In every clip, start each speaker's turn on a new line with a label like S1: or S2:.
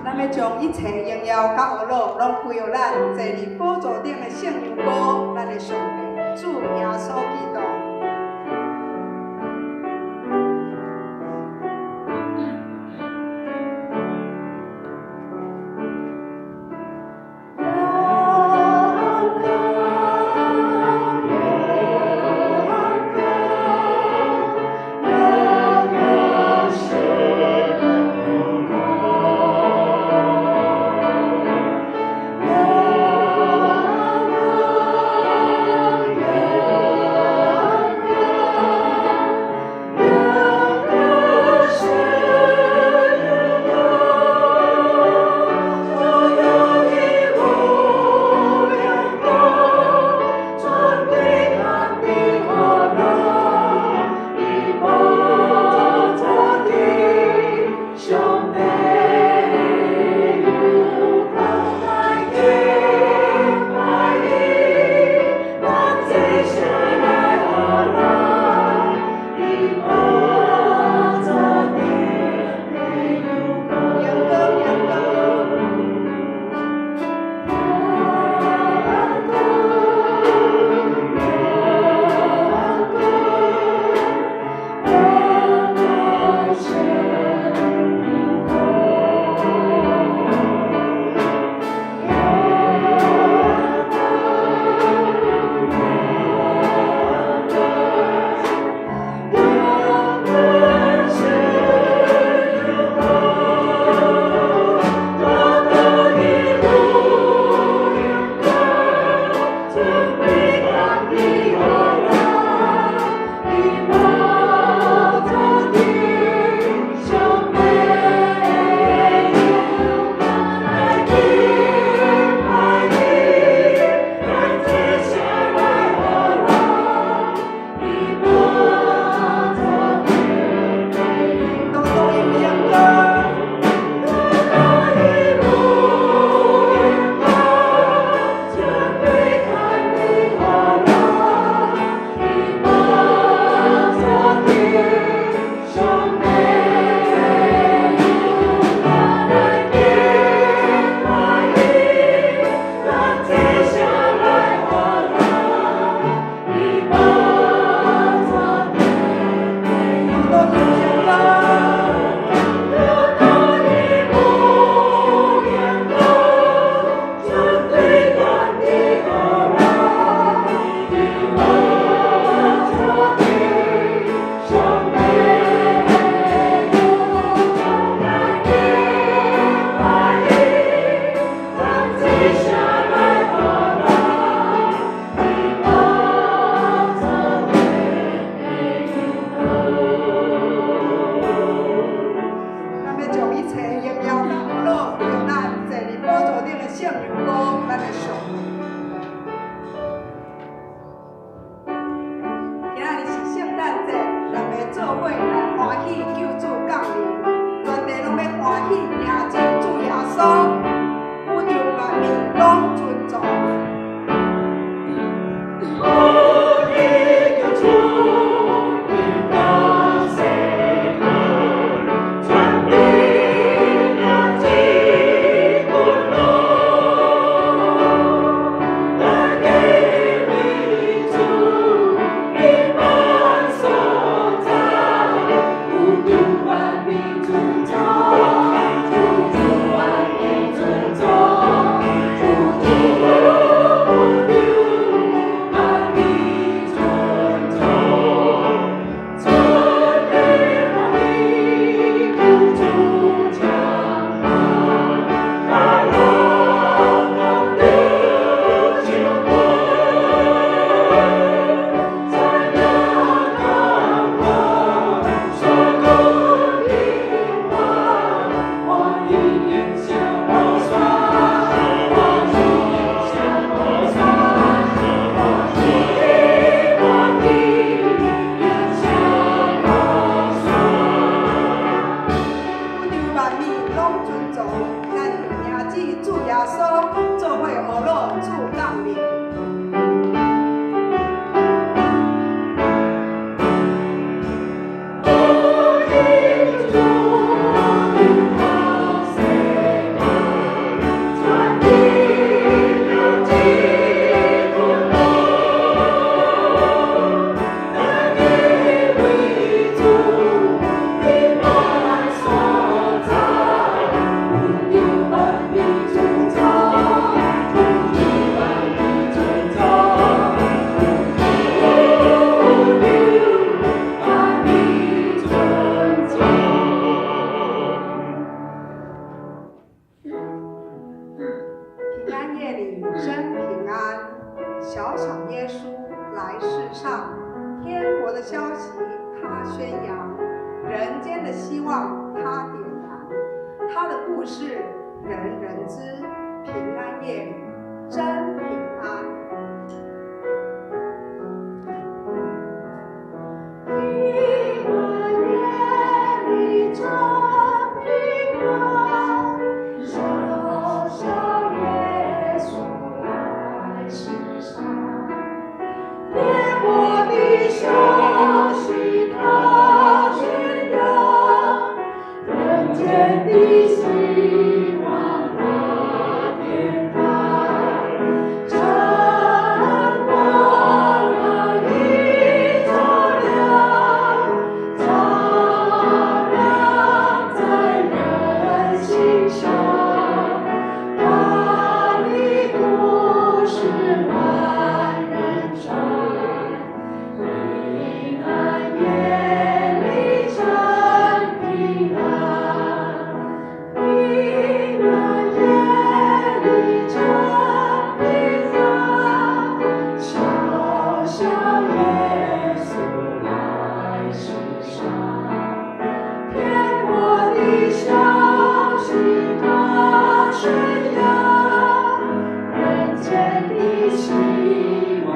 S1: 咱欲將一切榮耀佮呵咾攏歸予咱坐佇寶座頂的聖羊羔，咱的上帝主耶穌基督。里真平安。小小耶穌來世上，天國的消息他宣揚，人間的希望他點燃，他的故事人人知。平安夜裡真平安。平安夜裡真平安，小小耶穌來世上，天國的消息他宣揚，人間的希望他點燃，晨光日已照亮，照亮在人心上，他的故事萬人傳，平安夜裡真平安，平安夜裡真平安，小小耶穌來世上，天國的消息他宣揚，人間的希望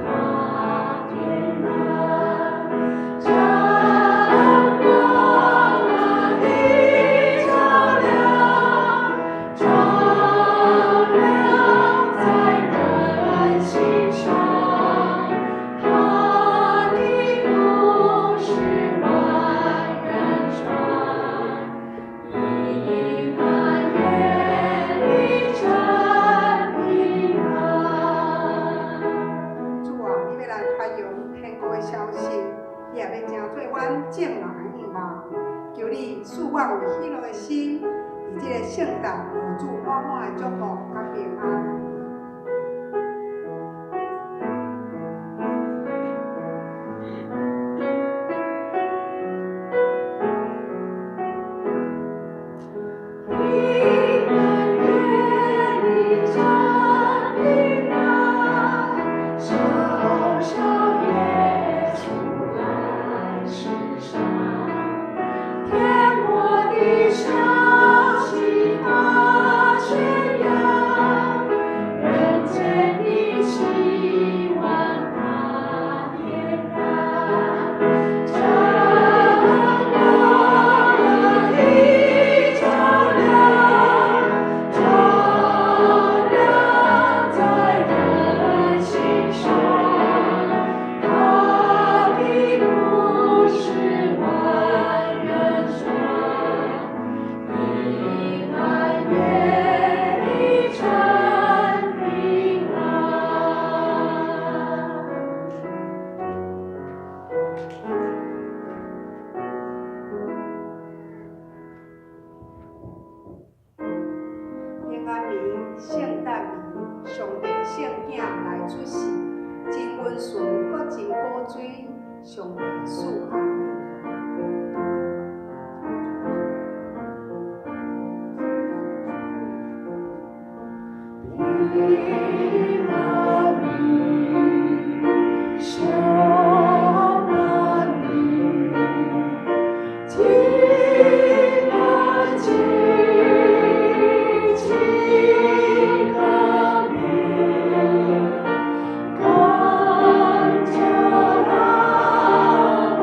S1: 他點燃，晨光已照亮，照亮在人心上，他的故事萬人傳，平安夜裡真平安。主啊，你欲來傳揚天國的消息，你也欲成做阮眾人的願望。求你賜阮有喜樂的心，佇這个聖誕有主滿滿的祝福佮平安。平安夜裡真平安，小小耶穌來世上，天國的消息他宣揚，人間的希望他點燃，晨光已照亮，照亮在人心上，他的故事萬人傳，平安夜裡真平安。平安暝，聖誕暝，上帝聖囝來出世，真溫順，閣真古錐，上帝賜安寧。平安暝，小安寧，靜安靜，靜可眠，感謝老母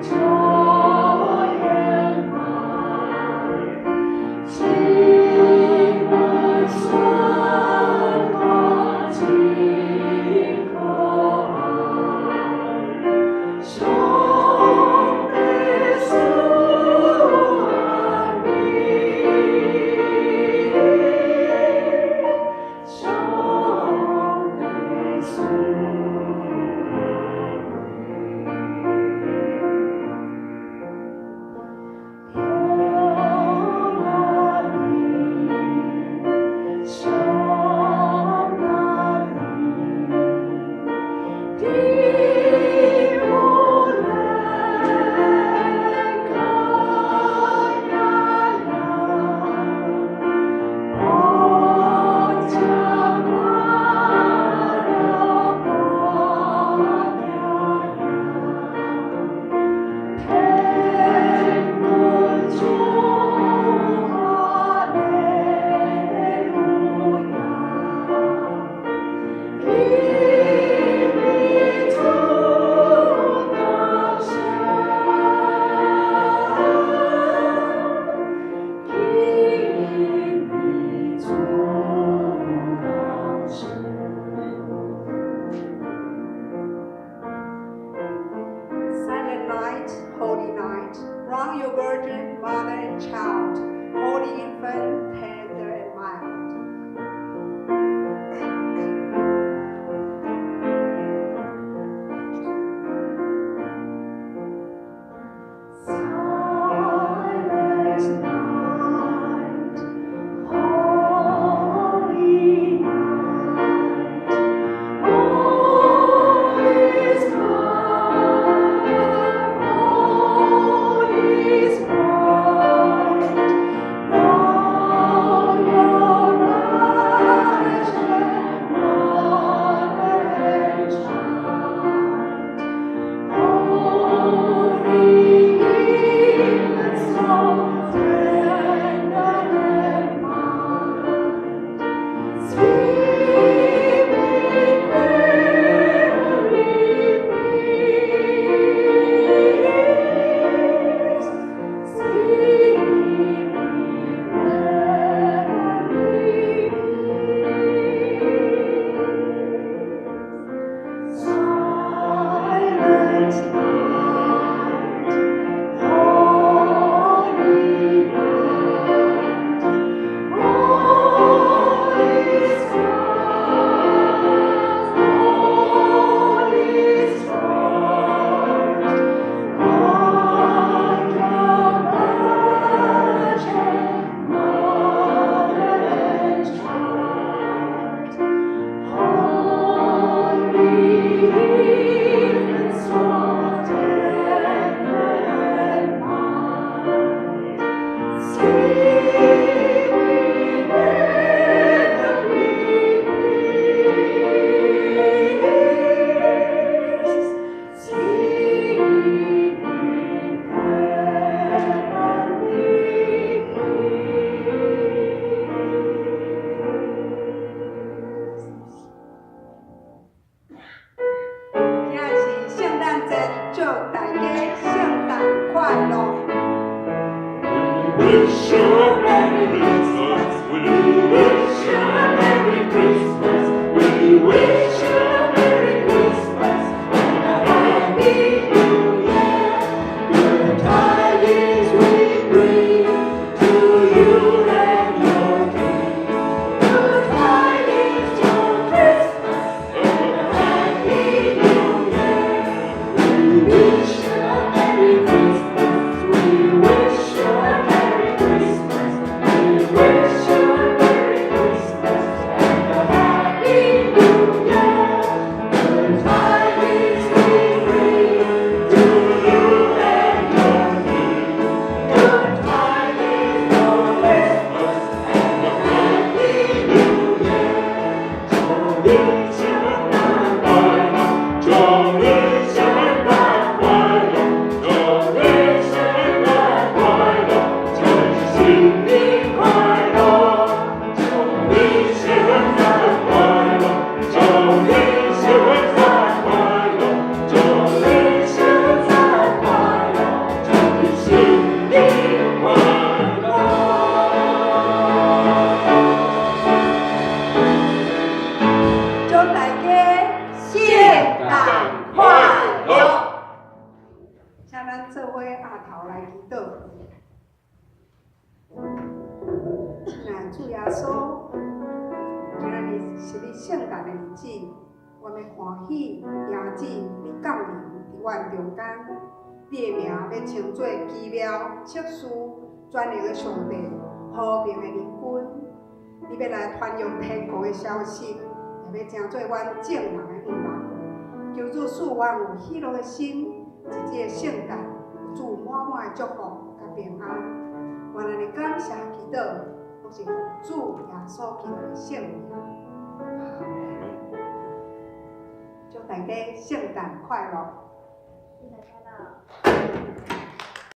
S1: 求圓滿，請問順可知。穌，今仔日是你聖誕的日子，阮欲歡喜迎接你降臨佇阮中間。你的名欲稱做奇妙、策士、全能的上帝、和平的仁君。你欲來傳揚天國的消息，也欲成做阮眾人的向望。求主賜阮有喜樂的心，佇這個聖誕，有主滿滿的祝福佮平安。阮按呢感謝祈禱，攏是奉主耶穌基督的聖名。祝大家聖誕快樂！
S2: 聖誕快樂。